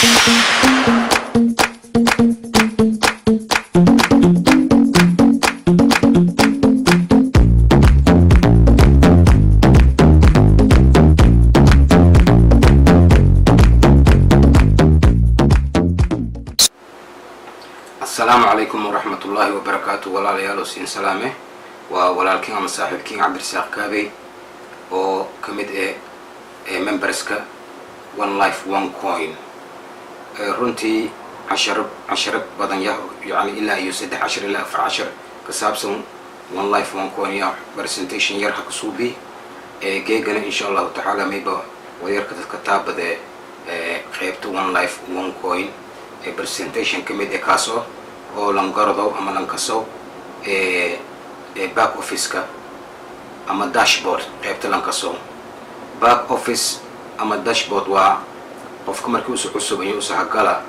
Asalaamu calaykum waraxmat ullaahi wabarakaatu. Walaalayaal oo siin salaame, waa walaalkiin ama saaxiibkiin Cabdirasaaq Kaabey oo ka mid eh ee memberska One Life One Coin. Runtii casharo casharo badan ya, yani ilaa iyo saddex cashar ilaa afar cashar ka saabsan One Life One Coin ya presentation yar ha ka suubi. Geegana insha Allahu tacaala mayba wayarka dadka taabade qeybta One Life One Coin ee presentation ka mid ee kaas oo langarado ama lankaso ee back office-ka ama dashboard. Qeybta lankaso back office ama dashboard waa qofka markii usu cusub iyo usahagala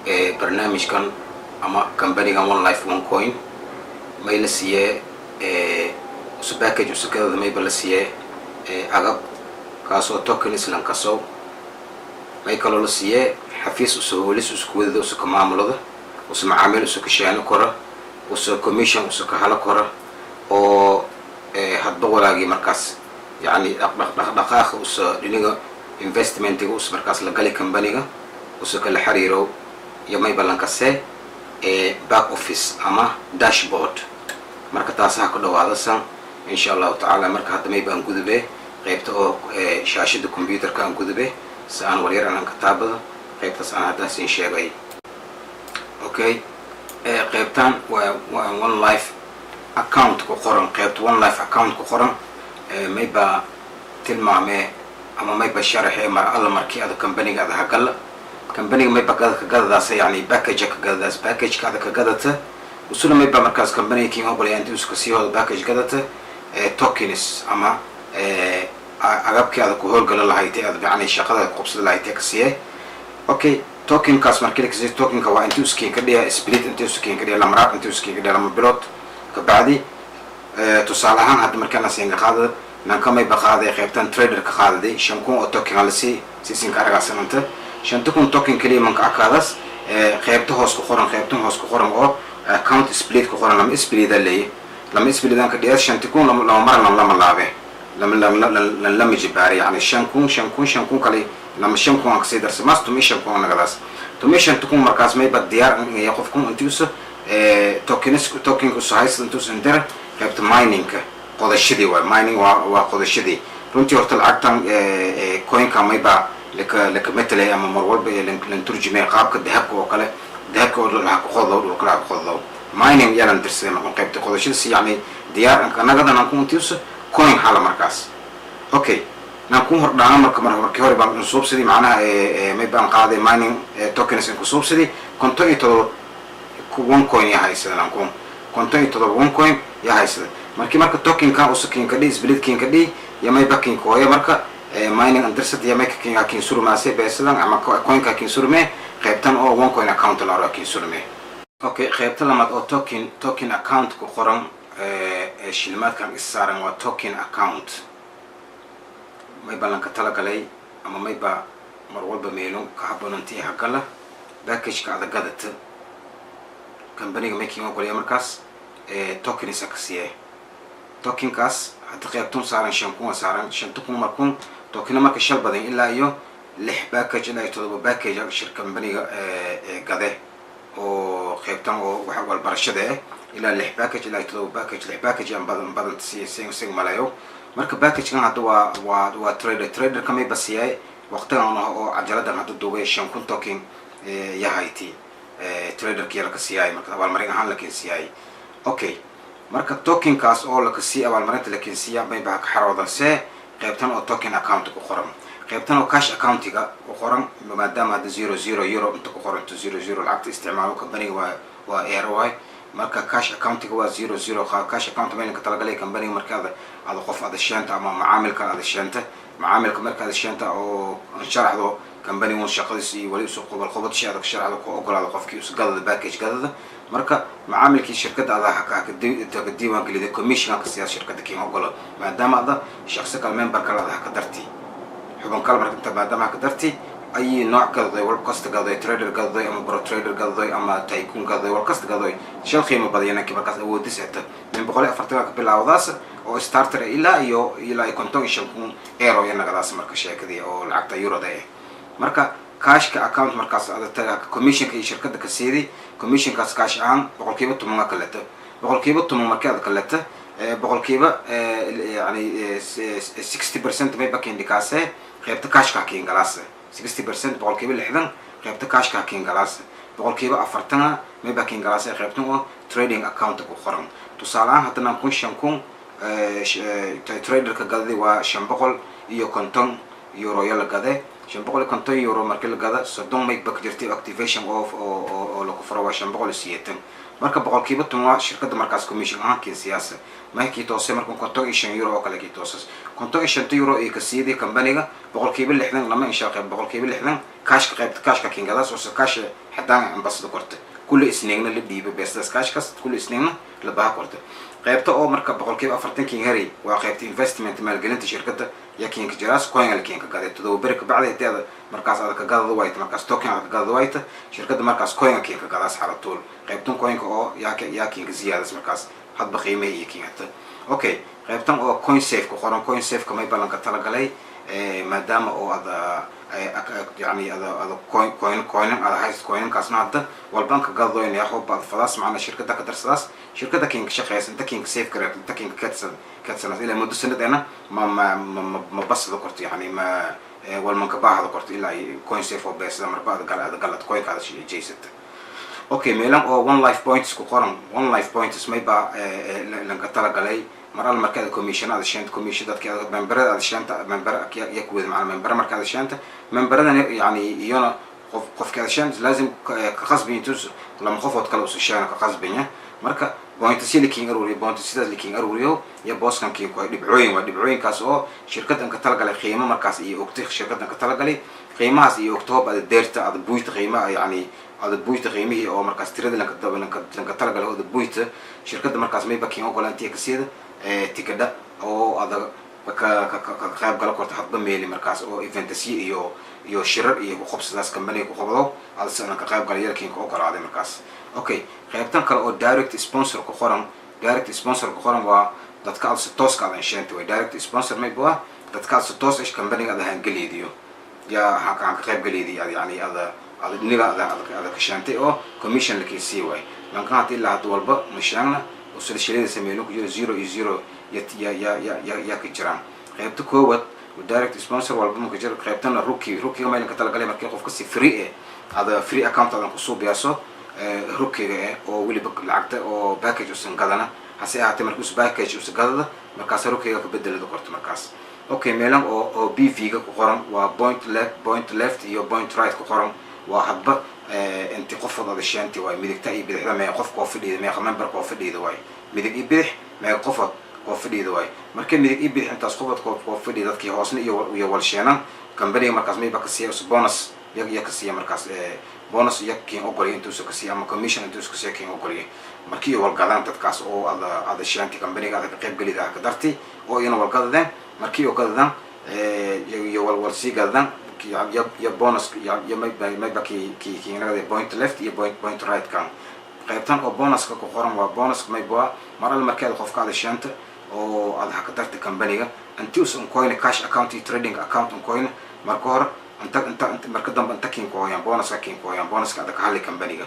ee barnaamijkan ama companygan One Life One Coin, may la siiyee usu package usugadada, mayba la siiyee agab kaasoo tokens lankaso. May kaloo la siiyee xafiis usu hoolis usu wadada, usu ka maamulada, usu macaamiil usu ka sheeno kora, usu commission usu ka halo kora, oo hadba walaagii markaas yani dhaqdhaqaaqa usa dhiniga investmentiga us markaas la gali companyga usu kala xiriiro iyo mayba lankasee back office ama dashboard. Marka taasaha ku dhawaadasan insha Allahu tacaala. Marka hadda mayba aan gudube qaybta oo shaashada computerka aan gudube si aan walyar aan ka taabado qaybtaas aan haddaasin sheegay. Okay, qaybtan waa One Life account ku qoran. Qaybta One Life account ku qoran mayba tilmaamee ama mayba sharaxee mar alla markii ada companyga ada hagala companyga mayba ka gadadaas, yani package ka gadadaas, packageka ada ka gadata usuna mayba markaas companyga kiin ogolaya inti uska sii hooda package gadata tokens ama agabkii ada ku howlgala lahaytay, ada yani shaqada ku qabsada lahaytay ka siiyay. Okay, tokenkaas markii la kasii tokenka waa intii uskiin ka dhiya split, intii uskiin ka dhiya lamaraab, intii uskiin ka dhiya 2 bilood kabacdi. Tusaale ahaan hadda markaan siinka qaadada nanka mayba qaaday qaybtan trader ka qaadaday 5000 oo token alasi sisinka aragaasananta. 5000 token keliya manka akaadaas. Qaybta hoos ku qoran, qaybtan hoos ku qoran oo account split ku qoran, lama splita leeye, lama splitan ka dhiya 5000 lama maran lama laabe, lama jibaare, yani 5000, 5000, 5000 kale, lama 5000 aan kasii darsamaas, 15,000 nagadaas, 15,000. Markaas mayba diyaar ya qofku intiusa tokens tokenka usa haysta intuusa indira qaybta miningka, qodashadii waay. Mining waa qodashadii. Runtii horta lacagtan coinka mayba laka metelay ama mar walba lan turjumay qaabka dahabka oo kale, dahabka oo laha ku qodow, dhulka laha ku qodow, mining yalan dirsaday. Marka qaybta qodashada si yani diyaar nagadan aan ku intiusa coin hala markaas. Okay, naan ku hordhaano. Marka markii hore baan suubsaday, macnaha may baan qaaday mining tokens in ku suubsaday 57 One Coin yaa haysada. Naan ku 57 One Coin yaa haysada. Markii marka tokenka usa kinka dhi split kinka dhi ya mayba kinkooya marka mining andirsad ya mayka kinka kin surmaase beesadan ama coinka kin surme qaybtan oo One Coin account la aro kin surme. Okay, qaybta lamaad oo token account ku qoran shilimaadkan is saaran waa token account. Mayba lanka talagalay ama mayba mar walba meelo ka haboonantii hagala packageka ada gadata, companyga making ogolaya markaas tokenisa ka siiyay. Tokenkaas hadda qaybtun saaran 5000 saaran, 5000 markun tokena marka shal badan ilaa iyo lix package ilaa iyo todoba package shir companyga gade oo qaybtan oo wax walbarashada ah, ilaa lix package ilaa iyo todoba package, lix package aan badan badan si si malayo. Marka packagekan hadda waa trader. Traderka may basiyay waqtigan oo cajaladan hadda duubay 5000 token yahayti traderkii laka siiyay, marka abaalmarin ahaan la keensiiyay. Okay, marka tokenkaas oo laka sii abaalmarinta la keensiiya mayba ka xaroodanse qaybtan oo token account ku qoran, qaybtan oo cash accountiga ku qoran, maadaama hadda 00 euro inta ku qoranto, 00 lacagta isticmaalo companyga waa euro waay. Marka cash accountiga waa 00. Cash account meelinka talagalay companyga marka ada qof ada sheenta ama macaamilka ada sheenta, macaamilka marka ada sheenta oo sharaxdo company un shaqadiis iyo wali usu qobol qobod shay adag sharaxdo ku ogolaado qofkii usu gadada package gadada. Marka macaamilkii shirkadda ada ka diiwaan gelida, commission ka siyaa shirkadda kiin ogolo, maadaama ada shaqsi kale, member kale ada haka darti, xubin kale. Marka inta maadaama haka darti Ay nooc gadadoy, wal kasta gadadoy, trader gadadoy ama pro trader gadadoy ama tycoon gadadoy, wal kasta gadadoy, shal qiimo badaya. Markaas awoodis eta min 140 ka bilaawdaas oo starter ilaa iyo 55,000 euro iyo nagadaas. Marka sheekadii oo lacagta euroda eh, marka cashka account markaas commissionka iyo shirkada ka siiday, commissionkaas cash ahaan 10% kaleta. 10% markii aad kaleta, boqolkiiba yani 60% mayba kindhikaase qaybta cashka hakiingalaase. 60%, 60%, qaybta cashka hakiingalaase. 40%-na mayba kiingalaase qaybtan oo trading account ku qoran. Tusaale ahaan, haddana kun 5000 traderka gadadi waa 550 euro ya la gade. 550 euro markii la gada, 30 mayba ka jirtay activation of oo laku furo, waa 580. Marka 10% shirkada markaas commission ahaan kiin siyaasa mahkii toose. Marka 55 euro oo kale kii toosas, 55-ta euro iyo kasiidii companyga 60% lama inshaa qayb, 60% cashka, qaybta cashka kiingadaas oo cash xadaan ambasada korta. Kulli isniingna la dhiibo beesdaas cashkaas, kulli isniingna la baha korta. Qaybta oo marka 40% king heri waa qaybta investment, maalgelinta shirkada ya kinka jiraas. Coin la kinka gaday 7 beri kabacdi, hadii aad markaas aad ka gadada wayta, markaas token aad ka gadada wayta, shirkada markaas coin kinka gadaas xalatuul. Qaybtan coinka oo yaa kinka ziyaadas markaas hadba qiimaha iyo kingata. Okay, qaybtan oo coin safe ku qoran, coin safe kamay ballanka talagalay maadaama oo ada yani ada coin coinan ada hayst, coinankaasna hadda walbanka gadadoyn hoba ad fadaas, macna shirkada ka darsadaas, shirkada kinka shaqeysa inta kinka safe gareeb, inta kinka kadsan kadsanaas ilaa muddo sanad ena ma basada korto, yani ma walmanka baahada korto ilaa ay coin safe oo beesada marba ada gal ada galad coinka ada jeysata. Okay, meelan oo one life points ku qoran, one life points mayba lanka talagalay mar al marka commission aad sheenta, commission dadka memberada aad sheenta, member ya kuwada macna member marka aad sheenta, memberadan yani iyona qof qofka aad sheenta laazim ka qasbi intus lama qofood kale usu sheena ka qasbinya. Marka points liking aruuriyo, points sidaas liking aruuriyo iyo booskan kiin ku dhibcooyin waa dhibcooyinkaas oo shirkadan ka talagalay qiimo markaas iyo ogtay, shirkadan ka talagalay qiimahaas iyo ogta. Hoob aad deerta, aad buyta qiimaha, yani aad buyta qiimihii oo markaas tirada lanka talagalay oo buyta, shirkada markaas mayba kiin ogolantiya kasida tikadha oo ada ka qayb gala korta hadba meeli markaas oo eventsyo iyo shirar iyo kuqobsadaas company ku qabdo, ada si ka qayb gala yarkiin ka ogolaaday markaas. Okay, qaybtan kale oo direct sponsor ku qoran, direct sponsor ku qoran waa dadka aad si tooska aad ansheenta way. Direct sponsor mayba waa dadka aad si toos ish companyga aad hangeliidiyo yaa aan ka qayb galeediyo, ad yani ada dhiniga ada kashaantay oo commission lakii sii waay. Lankan hadda ilaa hadda walba mashaangna oo sida shilada sameeyno ku jiro zero iyo zero ya ya ya ya ya ya ka jiraan. Qaybta koowaad direct sponsor walba ma ka jiro. Qaybtana rookie, rookiega maylan ka talagalay markii qofka si free eh ada free account adan kusoo biyaaso rookiega eh oo weliba lacagta oo package usan gadana. Hase ahaatee markii us package usa gadada, markaas rookiega ka bedelada korto markaas. Okay, meelan oo PV ga ku qoran waa point left, point left iyo point right ku qoran, waa hadba inti qofood ada sheenti waay, midigta iyo bidixda mee qof koo fadhiida, meeqa member koo fadhiida waay, midig iyo bidix meeqa qofood koo fadhiida waay. Marka midig iyo bidix intaas qofood koo fadhiida, dadkii hoosna iyo walsheenan, companyga markaas mayba ka siiya bonus ya ka siiya markaas, bonus ya kiin ogolya intuusa ka siiya ama commission intuusa ka siiya kiin ogolya markii iyo walgadaan dadkaas oo ada sheenti companyga ada ka qayb gelida ka darti oo iyana walgadadeen. Markii oo gadadaan iyo walwal sii gadadaan ya bonus ya mayba ki ki kiinagada point left iyo point right kan. Qaybtan oo bonuska ku qoran waa bonus mayba mar alle markii aad qofka ada sheenta oo aad haka darta companyga inti us uncoin cash account iyo trading account uncoin, marka hore inta marka dambe inta kiin ku hoyaan bonuska, kiin ku hoyaan bonuska ada ka hadli companyga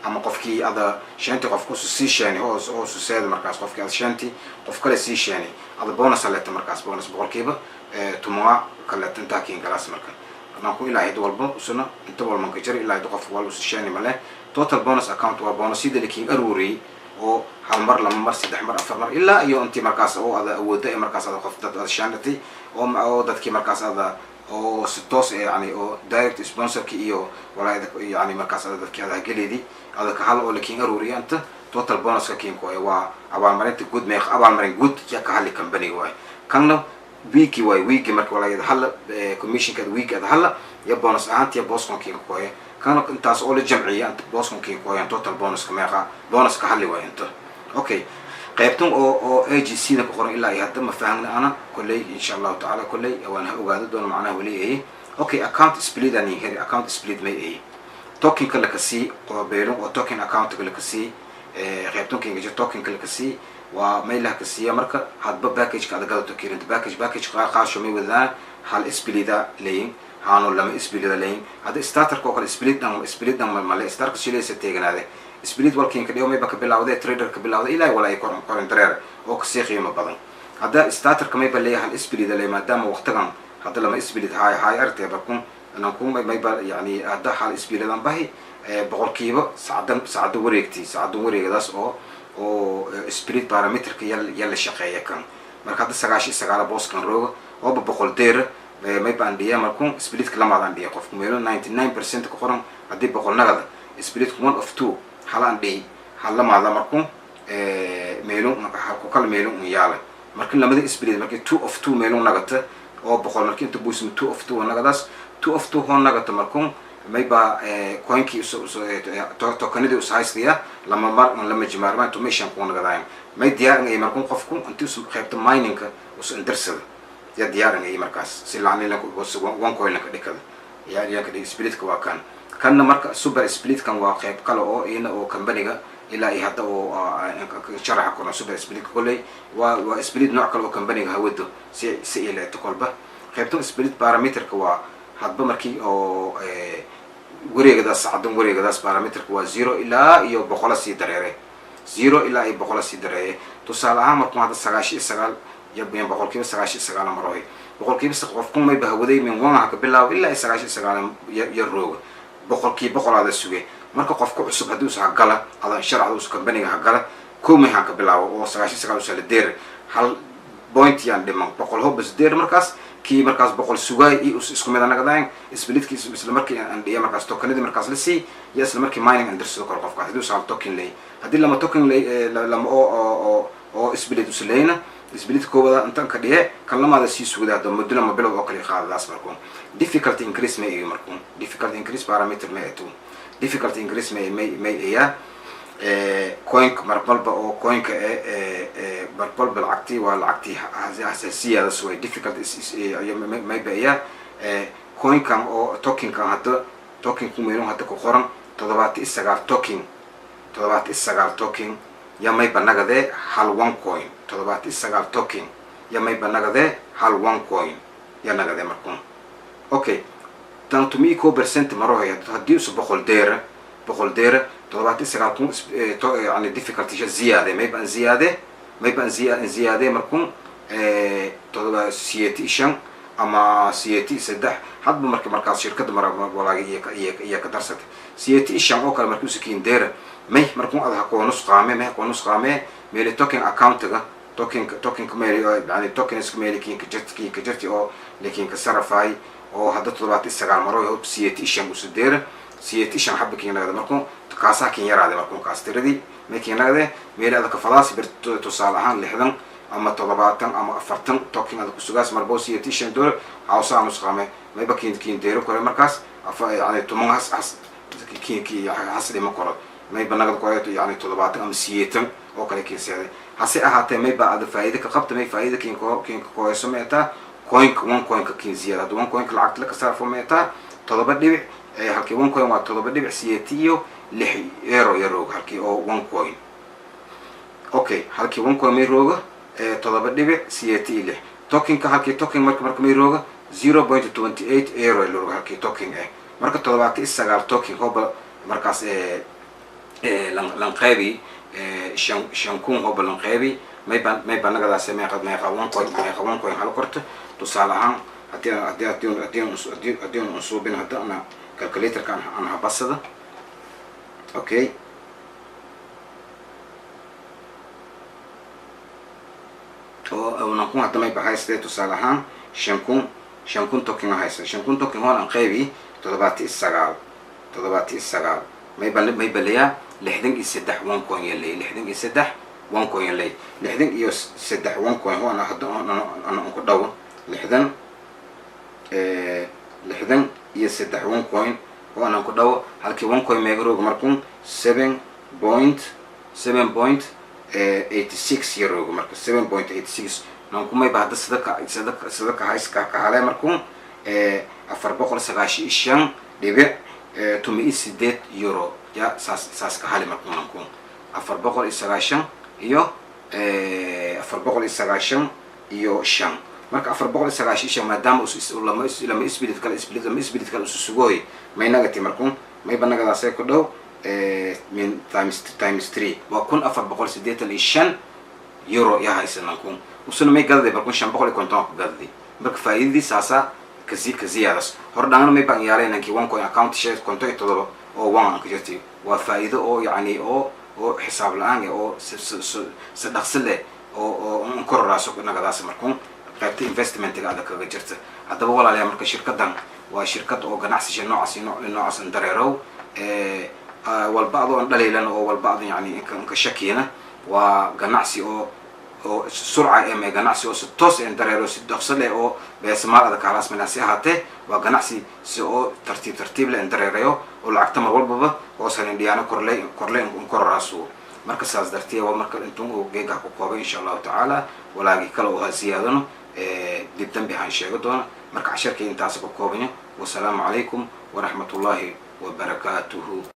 ama qofkii ada sheenti, qofka usu sii sheeni oo suseeda markaas qofkii ada sheenti qof kale sii sheeni, ada bonus aleeta markaas, bonus 10% kaleeta intaa kiin galaas. Marka anaan ku ilaa hid walba usuna inta walman ka jira ilaa hid qof wal usu sheeni male. Total bonus account waa bonusyada lakiin aruuriyey oo hal mar, lama mar, saddex mar, afar mar, ilaa iyo intii markaas oo ada awoodo ee markaas ada qof dad ada sheanatay oo dadkii markaas ada oo si toos eh yani oo direct sponsorki iyo walaa yani markaas ada dadkii ada geleedi ada ka hal oo lakiin aruuriya inta total bonuska kiin ku waa abaalmarinta guud, meeq abaalmarin guud ya ka hadli companyga waay. Kanna weeki waay, weeki marka walaa halla commissionka week ada halla ya bonus ahaantiya booskan kiin ku kana intaas oo la jamciya inta booskan kiin ku hoyaan total bonuska meeqa bonuska hadli waay inta. Okay, qaybtan oo AGC da ku qoran ilaa iyo hadda ma fahamna ana kolley. Insha Allahu tacaala kolley waan ha ogaado doona macnaha weli. Okay, account split aan heri. Account split may ay tokenka la kasii oo beelon oo token accountka la kasii qaybtonkinga jir, tokenka la kasii waa maylaha ka siiya. Marka hadba packageka ada gadato kirinta package qaarsho may wadaan hal splita leyin, haano lama splita leyin. Hadda starterka oo kale split dhan, split dhan male. Starka shilaysa teeganaade split walkinka dhigo mayba ka bilawday trader ka bilawday ilaa walaa ay koran koran dareer oo kasii qiimo badan. Hadda starterka mayba leeyahay hal splita leey, maadaama waqtigan hadda lama split haay haay artay barkun nanku mayba yani hadda hal splitadan bahi 100% sacdan sacdo wareegti sacdan wareegadaas oo split parameterka yal la shaqeeya kan. Marka hadda 99 booskan rooga ooba 100 deer mayba aan dhiya markun splitka lamaad aan dhiya qofku meelo 99% ka qoran. Haddii 100 nagada, splitku one of two hal aan dhihi, hal lamaada markun meelo ku kala meelo un yaala. Marka lamada split markii two of two meelo nagata oo 100 markii inta buusma two of two nagadaas, two of two hoo nagata, markun mayba coinkii tokenadii ushaystaya lama mar lama jimaarma information ku nagadayan. May diyaarin ay markun qofku intii usu qaybta miningka usu indarsada ya diyaarin ay markaas si lacni one coin ka dhikada ya ya ka dhig. Splitka waa kan kanna. Marka super splitkan waa qayb kale oo iyana oo companyga ilaa iyo hadda oo sharaxa koran. Super split kolley waa split nooc kale oo companyga hawado si ileeto kolba. Qaybtan split parameterka waa hadba markii oo wareegadaas sacdan wareegadaas parameterka waa 0 ilaa iyo 100 sii dareere, 0 ilaa iyo 100 sii dareere. Tusaale ahaan, markuu hadda 99 iyo 99% marohay, boqolkiiba qofku mayba hawaday min one ha ka bilaabo ilaa iyo 99 iyo rooga, 100% aada suge. Marka qofka cusub haddii usa hagala ada sharcda us companyga hagala komay ha ka bilaabo oo 99 usa la deer, hal point yaan dhiman 100 hobas deer. Markaas kii markaas 100 sugaay iyo isku mid anagadayn splitkii isla markii aan dhiya markaas tokenadii markaas la sii iyo isla markii mining aan dirsado karo qofkaas haddii usa hal token lay. Haddii lama token lay, lama oo split usaleyna, split koobada intan ka dhihe kan lamaada sii sugda hadda muddo lama bilow oo kale qaadadaas. Markuun difficulty increase may iyo markuun difficulty increase parameter may etu difficulty increase may iya coinka marbalba oo coinka e marbalba lacagtii waa lacagtii xasaasiyadas way difficult mayba iya coinkan oo tokenkan hadda tokenku meelun hadda ku qoran 79 token, 79 token ya mayba nagadee hal one coin, 79 token ya mayba nagadee hal one coin ya nagadee markuun. Okay, tan 11% marohay. Haddii usa 100 deera, 100 deera, 79,000 yani difficulty ziyaade mayba an ziyaade, mayba an ziyaade markuun todoba 85 ama 83 hadba. Marka markaas shirkadda mar walaaga iyo ka darsatay 85 oo kale markii usa kiin deera may markuun ada hakoo nusqaame, may hakoo nusqaame meeli token accountiga tokenka meeli yani tokenska meeli kiinka jirti, kiinka jirti oo lakiinka sarafay oo hadda 79 maro hob 85 usa deera, 85 xaba kiin nagada markuun kaasaa kiin yaraade. Markuun kaas tiradii may kiin nagade meeli ada kafadaas bir tusaale ahaan 60 ama 70 ama 40 token ada kusugaas marbo $85 hawsaa nusqaame mayba kiin deero kore markaas afa yani 10 has kiin ki has dhima koro mayba nagad kore yani 70 ama 80 oo kale kiinseeday. Hase ahaatee mayba ada faa'iida ka qabta, may faa'iida kiinka koyso meetaa coinka one coinka kiin ziyada. Hadda one coinka lacagta la kasarafo meetaa todoba dhibic halkii one coin waa 7.86 euro ya rooga halkii oo one coin. Okay, halkii one coin may rooga 7.86 tokenka halkii token. Marka may rooga 0.28 euro la rooga halkii token eh. Marka 79 token hoba markaas lanqeybi 5,000 hoba lanqeybi mayba nagadaas meeqa one coin, meeqa one coin hala korto. Tusaale ahaan, haddii unsuubin hadda ana calculatorka aan habasada. Okay, oo nankun hadda mayba haystee tusaale ahaan 5,000, 5,000 token haysta. 5,000 token hoon aan qeybi 79, 79 mayba leeyaa 63 one coin yaley, 63 one coin yaley, 63 one coin hoon hadda ana ku dhawo 63 one coin oo anan ku dhawo. Halkii one coin meega rooga markun 7.86 ya rooga. Marka 7.86 nankumayba hadda sadaka hays ka halay markun. €495.18 ya saas ka hali. Marka nankun 490 iyo 495. Marka 495, maadaama lama split kale, split lama split kale usu sugooy, may nagati markun mayba nagadaasay ku dhow min times three, waa €1,485 yaa haysanan kun. Usuna may gadaday markun 550 ku gadaday. Marka faa'iidadii saasa kasi kasiyaadas hor dhangana may baan yaalay nankii One Coin account share 57 oo one aan ka jirtay. Waa faa'iido oo yacni oo xisaab la-aan oo si dhaqsi leh oo kororaaso nagadaas markun qaybta investmentiga adag kaga jirta. Haddaba walaalayaa, marka shirkadan waa shirkad oo ganacsisha noocaas noocaas dareerow walba adoo an dhaliilan oo walba adan yani inka shakiyana. Waa ganacsi oo surca eme, ganacsi oo si toos en dareero, si dhaqso leh oo beesamaal adag kaalaasmana si ahaatee, waa ganacsi si oo tartiib tartiib leh en dareerayo oo lacagta mar walbaba hoos halin dhiyaano korle korle inkororaasu. Marka saas dartiya waa marka intun uu geegah ku koobay, insha Allahu tacaala. Walaagii kale oo ha siyaadano dib dambi haan sheego doona. Marka casharkii intaas ku koobanyo. Wasalaamu calaykum waraxmat ullahi wabarakaatuhu.